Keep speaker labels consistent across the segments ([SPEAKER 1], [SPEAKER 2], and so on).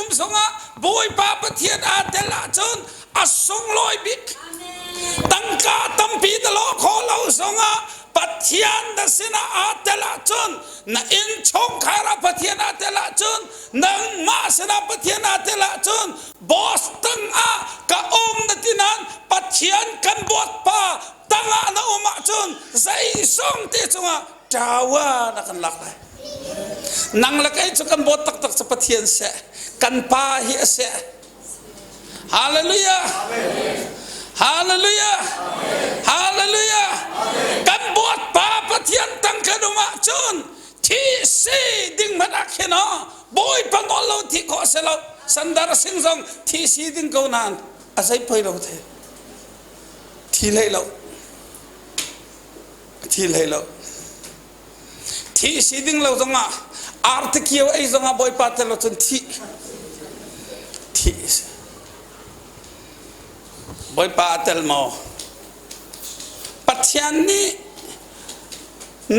[SPEAKER 1] um zongah Bawipa Pathian aa tel ahcun a sunglawi bik. Tangka tampi na lawh khawh lo zongah Pathian na sinah aa tel ahcun na innchungkhar ah Pathian aa tel ahcun nangmah sinah Pathian aa tel ahcun boss tang ah ka um na ti nain Pathian kan Bawipa tangah na um ahcun zeizong te cungah ṭawa na kan lak lai. Nang le kei cu kan bawt taktak cu Pathian seh, kan Pa hi a seh. Hallelujah! Hallelujah! Hallelujah! Kan Bawipa Pathian tang kan um ahcun thi si ding hmanh ah khin aw Bawipa nawl lo thi khawh si lo. Sandar sing zong thi si ding ko nain a zei poi lo the. Thi hlei lo. Thi hlei lo. Thi si ding lo zongah artikio ei zongah Bawipa tel lo cun thi thi si. Bawipa a tel maw? Pathian nih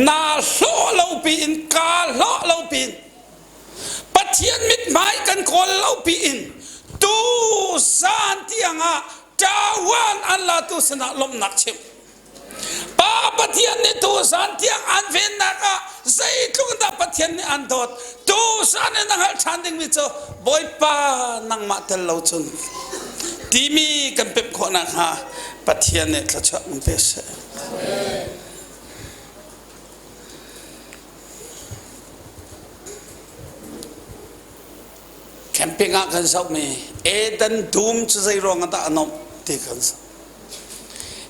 [SPEAKER 1] naa hlawh lo piin kaa hlawh lo piin Pathian mithmai kan kawl lo piin tu zan tiangah ṭawan an latu sinah lawmhnak chim. Pa Pathian nih tuzan tiang an vennak ah zeitluk dah Pathian nih an dawt. Tuzan in na hngalh ṭhan dingmi cu Bawipa nangmah tel lo cun timi kan pemh khawh nakhnga Pathian nih thluachuah kan pe seh. Camping ah kan zohmi Eden dum cu zei ruang ah dah a nuamh ti kan zoh.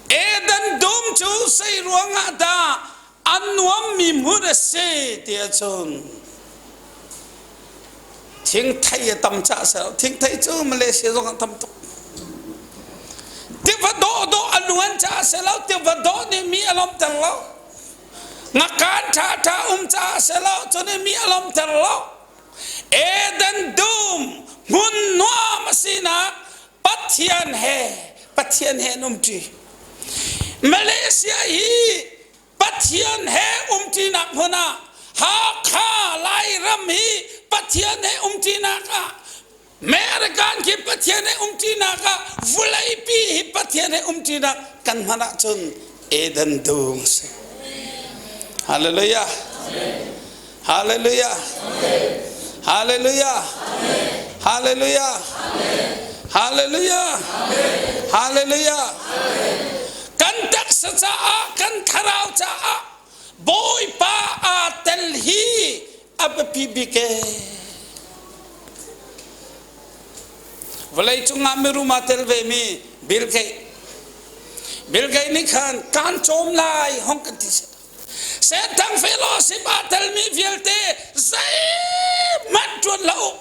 [SPEAKER 1] Eden dum cu zei ruangah dah a nuammi hmun a si ti ahcun thingthei a tam caah si lo. Thingthei cu Malaysia zong ah tam tuk. Tiva dawhdawh a luan caah si lo. Tiva dawh nih mi a lawmter lo. Ngakan ṭhaṭha um caah si lo. Cu nih mi a lawmter lo. Eden dum hmun nuam a sinak Pathian he Pathian he an umṭi. Malaysia hi Pathian he umṭinak hmun ah Hakha Lairam hi Pathian he umṭinak ah American khi Pathian he umṭinak ah vuleipi hi Pathian he umṭinak kan hman ahcun Eden dum a si. Hallelujah. Hallelujah. Hallelujah. Hallelujah. Hallelujah. Hallelujah. Kan taksa caah, kan thlarau caah Bawipa aa tel hi a biapi bik ee. Vawlei cungah mirum aa tel ve mi Bill Gates. Bill Gates nih khan kaan cawm lai hong kan ti seh. Satan fellowship aa telmi vialte zeihmanh ṭuan hlah u.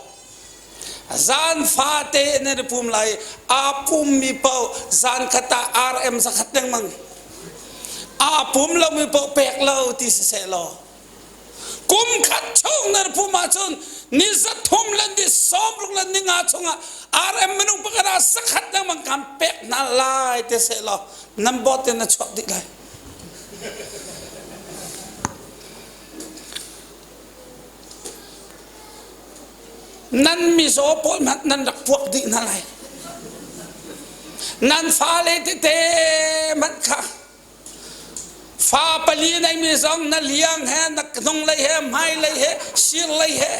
[SPEAKER 1] Zan fate nan i pum lai. Aa pummi paoh zan khat ah RM zakhat lengmang. Aa pum lomi paoh pek lo ti siseh law. Kum khat chung nan pum ahcun ni zathum le ni sawmruk le ni nga chungah RM minung pakhat ah zakhat lengmang kan pek hna lai ti seh law nan bawt in na chuak dih lai. Nan mizaw pawl hmanh nan rak puak dih hna lai. Nan fale tete hmanh kha fa pali neimi zong na liang he na hnunglei he hmailei he sirlei he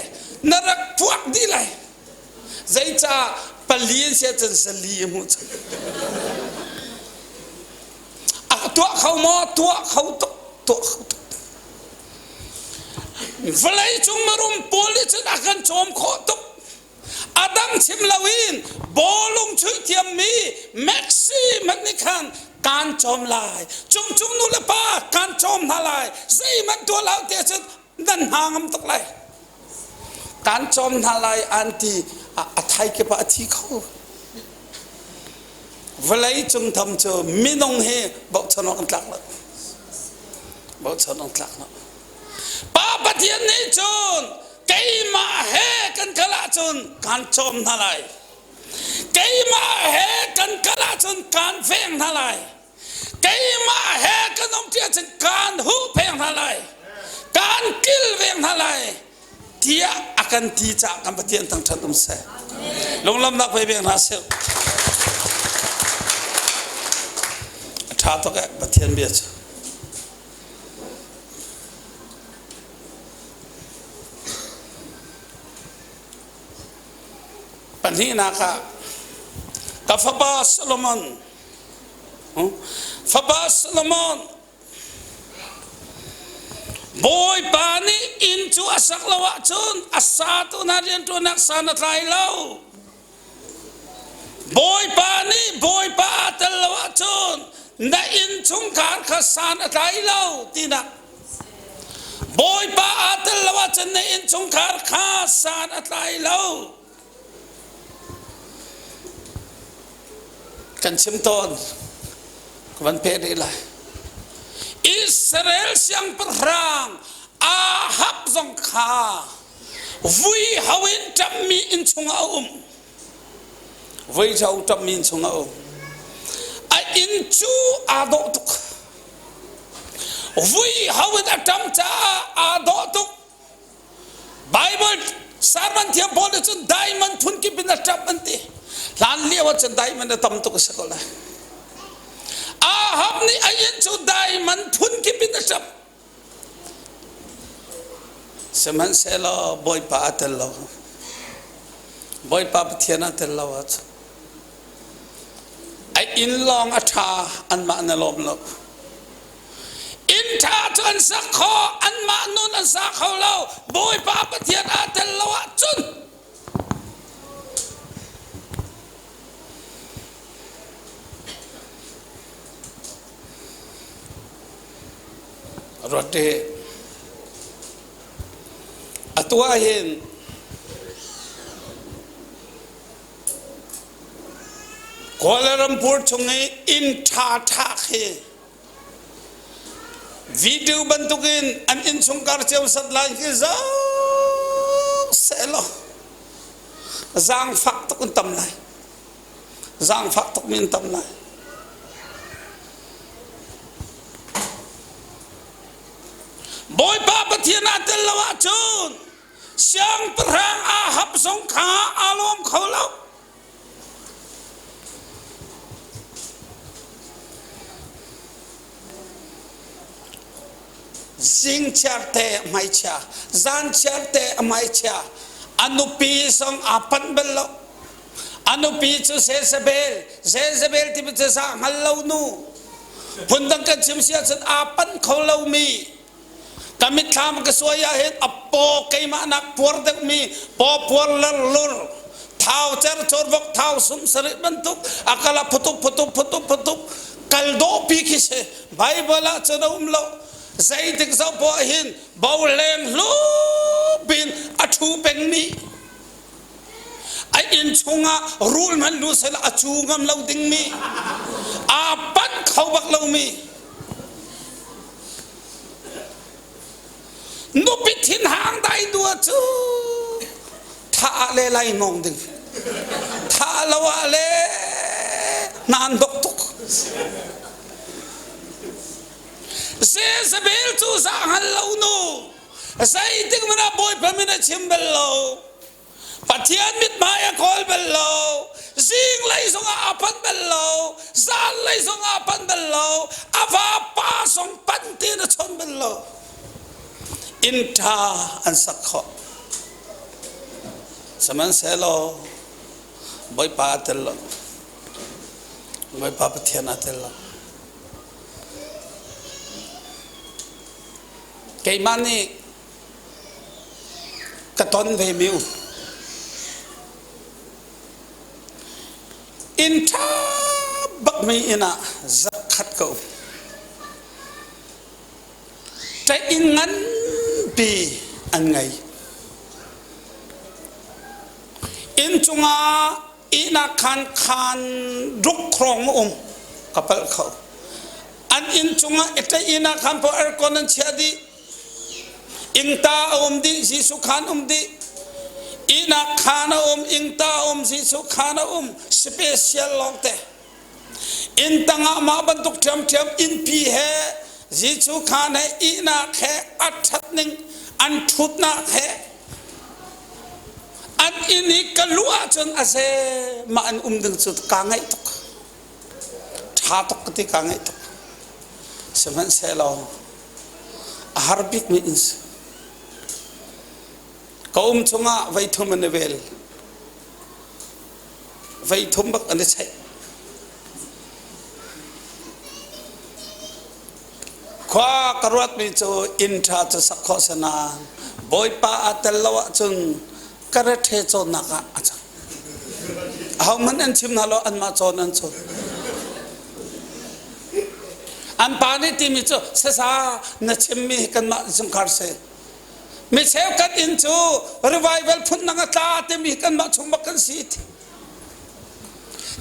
[SPEAKER 1] na rak puak dih lai. Zeicah pali an si ahcun zali a hmuh cang. A tuah kho maw? Tuah kho tuk, tuah kho tuk. Vawlei cung marum pawl nih cun a kan cawm khawh tuk. A dang chim loin bawlung chuih thiammi Messi hmanh nih khan kaan cawm lai. Cungcung nu le pa kaan cawm hna lai. Zeihmanh tuah lo te cun nan hna ngam tuk lai. Kaan cawm hna lai an ti a thai kip ah a thi kho. Vawlei cung tham cu minung hi bochan awk an tlak lo. Bochan awk tlak lo. Pa Pathian nih cun keimah he kan kal ahcun kaan cawm hna lai. Keimah he kan kal ahcun kaan veng hna lai. Keimah he kan um ṭi ahcun kaan huhpheng hna lai. Kaan kilveng hna lai tiah a. A kan ti caah kan Pathian thangṭhat um seh. Lunglamnak pe bek hna seh. A ṭha tuk eh Pathian bia cu. Pahnihnak ah ka fapa Solomon fapa Solomon Bawipa nih inn cu a sak lo ahcun a satu hna rianṭuannak san a tlai lo. Bawipa nih Bawipa aa tel lo ahcun na innchungkhar kha san a tlai lo tinak. Bawipa aa tel lo ahcun na innchungkhar kha san a tlai lo. Kan chim tawn. Ka van peh rih lai. Israel siangpahrang Ahab zong kha vui ho in ṭammi inn chungah a um. Vui ho ṭammi inn chungah a um. A inn cu aa dawh tuk. Vui ho in a ṭam caah aa dawh tuk. Bible sermon thiam pawl nih cun diamond phun kip in a ṭap an ti. Hlan lio ah cun diamond a tam tuk a si ko lai. Ahab nih a inn cu diamond phun kip in a ṭap. Sihmanhsehlaw Bawipa a tel lo. Bawipa Pathian a tel lo ahcun a inn lawng a ṭha anmah na lawm lo. Inn ṭha cu an sak khawh, anmah nun an sa kho lo. Bawipa Pathian aa tel lo ahcun ruat te atu ah hin Kuala Lumpur chung i inn ṭha ṭha khi Video bantukin an innchungkhar cio sat lai khi zoh sehlaw zaangfak tuk in tam lai. Zaangfak tuk mi in tam lai. Bawipa Pathian ah tel lo ahcun siangpahrang Ahab zong kha aa lawm kho lo. Zingchiar te a hmaichia, zanchiar te a hmaichia, a nupi zong aa panh bal lo. A nupi cu Jezebel, Jezebel timi cu zah hngal lo nu. Phundang kan chim si ahcun aa panh kho lomi, ka mitthlam ka suai ah hin a paw keimah nak puar deuhmi paw puar lerlur thau cer chawrvok thau sum sarih bantuk a kal a phutup phutup phutup phutup kal dawhpi khi si Bible ah cun a um lo zeitik zoh poah hin bo leng hlupin a ṭhu pengmi a inn chungah rul hmanh lu sel a cu ngam lo dingmi aa panh kho bak lomi Nupi thinhang dai dua cu thah le lai nawng ding thah lo ah le naan dok tuk Jezebel cu zah hngal lo nu zeitik hmanh ah Bawipa min a chim bal lo Pathian mithmai a kawl bal lo. Zinglei zongah aa panh bal lo. Zanlei zongah aa panh bal lo. A vapa zong panh tein a chawn bal lo. Inn ṭha an sak khawh. Sihmanhsehlaw Bawipa aa tel lo. Bawipa Pathian aa tel lo. Keimah nih Ka ton ve mi u. Inn ṭha bak mi inn ah zakhat ka um. Ṭaih inn nganpi an ngei. Inn cungah ihnak khaan khaan ruk hrawng um ka palh kho. An inn cungah ṭaih inn ah khan paoh aircon an chiah dih. Ingta a um dih, Jesuh khaan um dih. Ihnak khaan a um, ingta a um, Jesuh khaan a um, special lawngte. Inn tangah mah bantuk ṭhiamṭhiam innpi he Jesuh khaan he ihnak he a ṭhat ning an ṭhutnak he. inn i ka luh ahcun a ze mah an um ding cu kaa ngaih tuk. Ṭha tuk ka ti kaa ngaih tuk. Sihmanhsehlaw a har bikmi inn si. Ka um chungah voi thum an i vel. Voi thum bak an i cheih. Khua ka ruatmi cu inn ṭha cu sak khawh si nain Bawipa aa tel lo ahcun ka reṭhe cawnnak ah a cang. Ahohmanh an chim hna lo, anmah cawn an cawn. An pa nih timi cu sasa na chimmi hi kanmah chungkhar si. Mi cheukhat inn cu revival phun dang a tla timi kanmah chung bak kan si.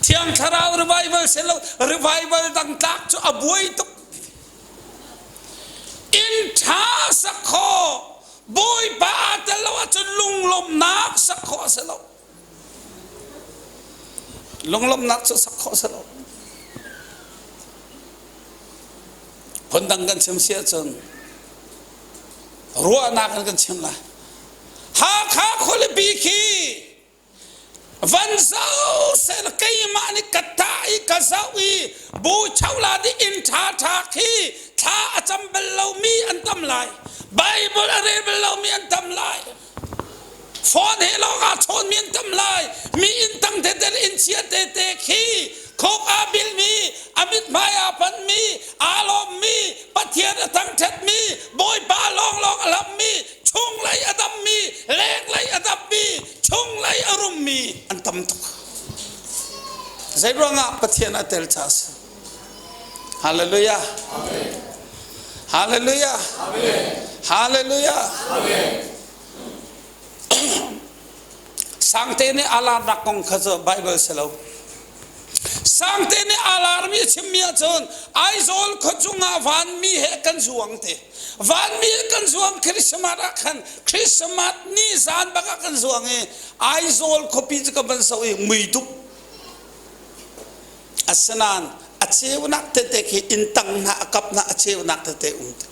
[SPEAKER 1] Thiang Thlarau revival si lo, revival dang tlak cu a buai tuk. Inn ṭha sak khawh, Bawipa aa tel lo ahcun lunglawmhnak sak khawh a si lo. Lunglawmhnak cu sak khawh a si lo. Phundang kan chim si ahcun ruahnak in kan chim lai. Hakha khualipi khi van zoh seh keimah nih ka tah i ka zoh i bu chola nih inn ṭha ṭha khi thla a cam bal lomi an tam lai. Bible a rel bal lomi an tam lai. Phone he lawng aa chawnmi an tam lai. Mi inn tang tete le inn chia tete khi khuk aa bilmi, a mithmai aa panmi, aa lawmmi, Pathian a thangṭhatmi, Bawipa lawnglawng a lammi, chunglei a dammi, lenglei a dammi, chunglei a rummi an tam tuk. Zei ruangah Pathian a tel ca a si. Hallelujah. Hallelujah. Hallelujah. Sangte nih alarnak kong kha cu Bible si lo. Sangte nih alarmi a chimmi ahcun Aizawl khuachung ah vanmi he kan zuang te. Vanmi he kan zuang Christmas ah khan Christmas ni zan bak ah kan zuang i Aizawl khuapi cu ka van so i mui dup. Asinain a ceunak tete khi inn tang hna a kap hna a ceunak tete um te.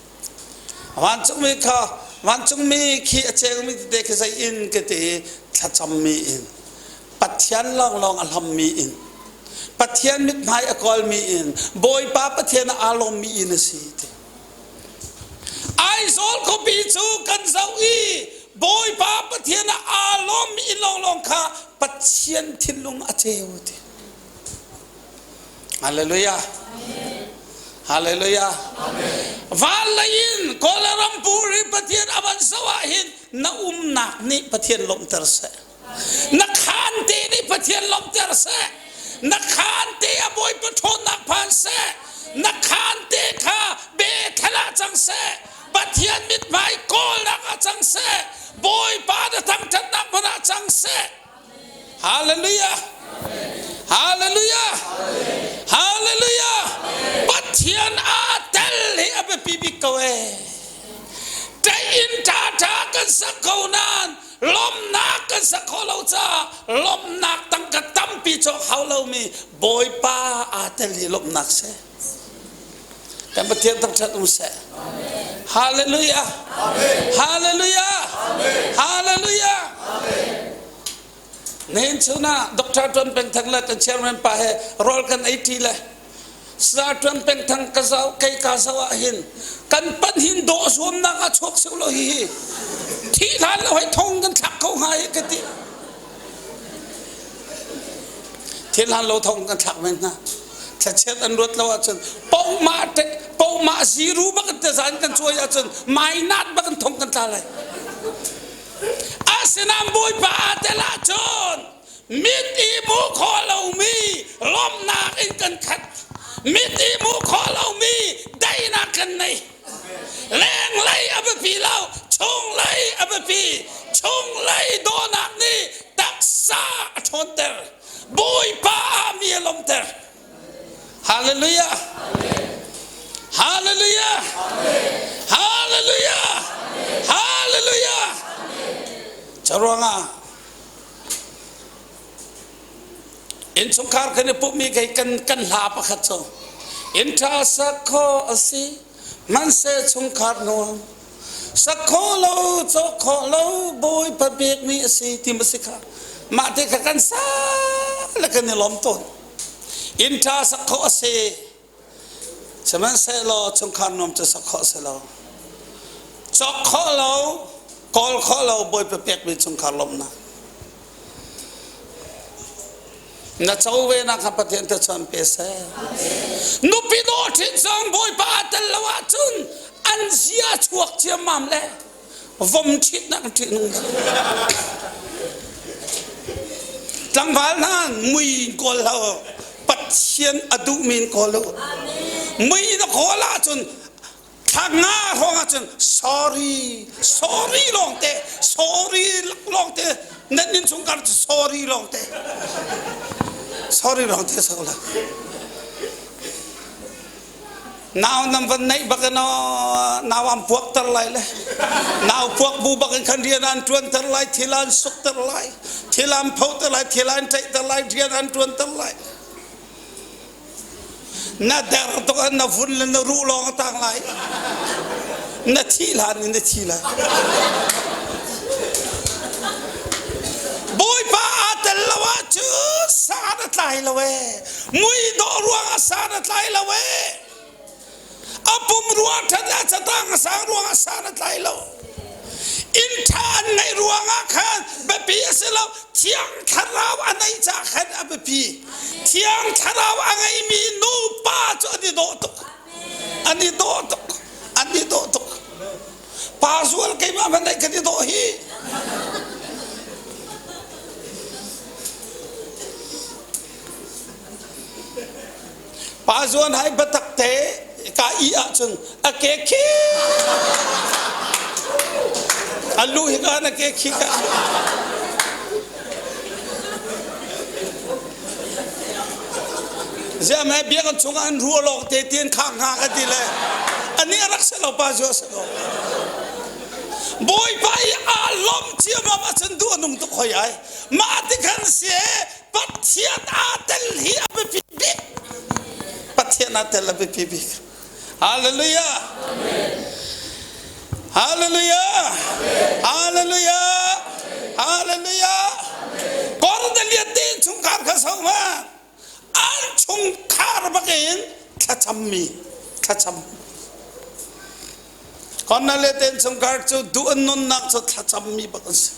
[SPEAKER 1] Vancungmi kha vancungmi khi a ceumi tete khi zei inn ka ti thlacammi inn Pathian lawnglawng a hlammi inn Pathian mithmai a kawlmi inn Bawipa Pathian aa lawmmi inn a si ti. Aizawl khuapi cu kan zoh i Bawipa Pathian ah aa lawmmi inn lawnglawng kha Pathian thinlung a ceu ti. Hallelujah. Hallelujah. Van lei in Kawlram puri Pathian a van so ah hin na umnak nih Pathian lawmhter seh. Na khaan te nih Pathian lawmhter seh. Na khaan te a Bawipa ṭhawnnak phan seh. Na khaan te kha Bethel ah cang seh. Pathian mithmai kawlnak ah cang seh. Bawipa na thangṭhatnak hmun ah cang seh. Hallelujah. Hallelujah. Hallelujah. Pathian aa tel hi a biapi bik ko ee. Ṭein ṭha kan sak ko nain lawmhnak kan sak khawh lo caah lawmhnak tangka tampi cawk hau lomi Bawipa aa tel hi lawmhnak si. Kan Pathian thangṭhat um seh. Hallelujah. Hallelujah. Hallelujah. Nihin chun ah Dr. Tuan Peng Thang le kan chairman pa he rawl kan ei ṭi le Sar Tuan Peng Thang ka zau kei ka zau ah hin kan pan hin dawh zuamnak ah chuak sio lo hi hi thi hlan lo hei thong kan thlak ko hnga hi ka ti thil hlan lo thong kan thlak men hna thlachiat an ruat lo ahcun pohmah pohmah ziru bak in tezan kan cuai ahcun mainat bak in thong kan tla lai asinain bawipa aa tel ahcun mit i hmuh khawh lomi lawmhnak in kan khat mit i hmuh khawh lomi daihnak kan nei lenglei a biapi lo chunglei a biapi chunglei dawhnak nih taksa a ṭhawnter Bawipa ah mi a lawmhter. Hallelujah. Hallelujah. Hallelujah. Hallelujah. Caruangah innchungkhar kan i pumhmi kei kan kan hla pakhat cu inn ṭha sak kho a si hmanhseh chungkhar nuam. Sak khawh lo, cawk khawh lo, Bawipa pekmi a si ti ma si kha. Mah te kha kan sa le kan i lawm tawn. Inn ṭha sak khawh a si. Sihmanhsehlaw chungkhar nuam cu sak khawh a si lo. Cawk khawh lo, kawl khawh lo Bawipa pekmi chungkhar lawmhnak. Na co ve nak kha Pathian te chuan pe seh. Nupi dawh ṭhit zong Bawipa aa tel lo ahcun an zia chuak ciammam le vom ṭhitnak ṭih nung. Tlangval hna mui in kawl hlah u. Pathian a duhmi in kawl u. Mui na kawl ahcun thla nga hrawng ahcun sorry sorry lawngte sorry lawngte nan innchungkhar cu sorry lawngte sorry lawngte sak la nau nan van neih bak in nau an puak ter lai le nau puak bu bak in khan rian an tuan ter lai thil an suk ter lai thil an pho ter lai thil an ṭaih ter lai rian an tuan ter lai Na der tuk ah na vun le na ruh lawng a tang lai. Na thih hlan in na thi lai. Bawipa aa tel lo ahcun san a tlai lo ee. Mui dawh ruangah san a tlai lo ee. A pum rua ṭhat le a catang a sang ruangah san a tlai lo. Inn ṭha an ngeih ruangah khan biapi a si lo. Thiang Thlarau a neih caah khan a biapi. Thiang Thlarau a ngeimi nupa cu an i dawh tuk. An i dawh tuk. An i dawh tuk. Pa zual keimah hmanh kan i dawh hi. Pa zuan hai biatak te ka i ahcun a ke khi a lu hi ka na ke khi ka Ziah mei biakinn chungah an ruah lawng te tien khang hnga ka ti le ani a rak si lo pa zu a si lo Bawipa i aa lawm ciammam ahcun duh a nung tuk hoi ai mah ti khan si Pathian aa tel hi a biapi bik. Pathian aa tel a biapi bik. Hallelujah. Hallelujah. Hallelujah. Hallelujah. Kornelian te chungkhar kha so ma an chungkhar bakin thlacammi thlacam Kornelian te chungkhar cu duh an nunnak cu thlacammi bak an si.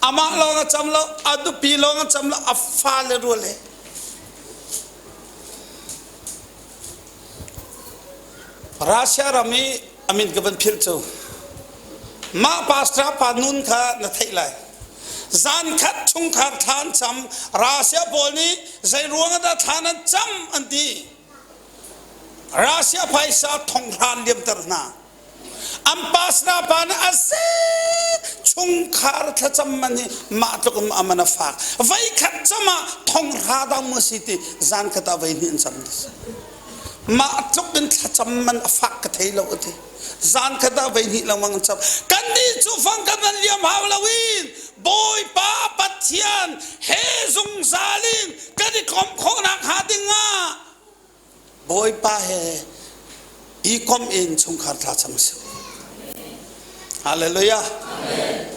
[SPEAKER 1] Amah lawng a cam lo, a nupi lawng a cam lo, a fale rual he. Russia ram i a min ka van philh cu mah pastor pa nun kha na theih lai. Zan khat chungkhar thla an cam, Russia pawl nih zei ruang ah dah thla nan cam an ti. Russia phaisa thonghran liamter hna. An pastor pa nih a si chungkhar thlacam man hi mah tluk in a man a fak. Voikhat cam ah thonghra dang mu si ti zan khat ah voi hnih an cam ti. Mah tluk in thlacam man a fak ka thei lo a ti. Zan khat ah voi hnih lengmang an cam. Kan nih cu fang kan van liam hau lo in Bawipa Pathian he zungzal in kan i komh khawhnak hnga ding ah Bawipa he i komh in chungkhar thlacam a si. Hallelujah.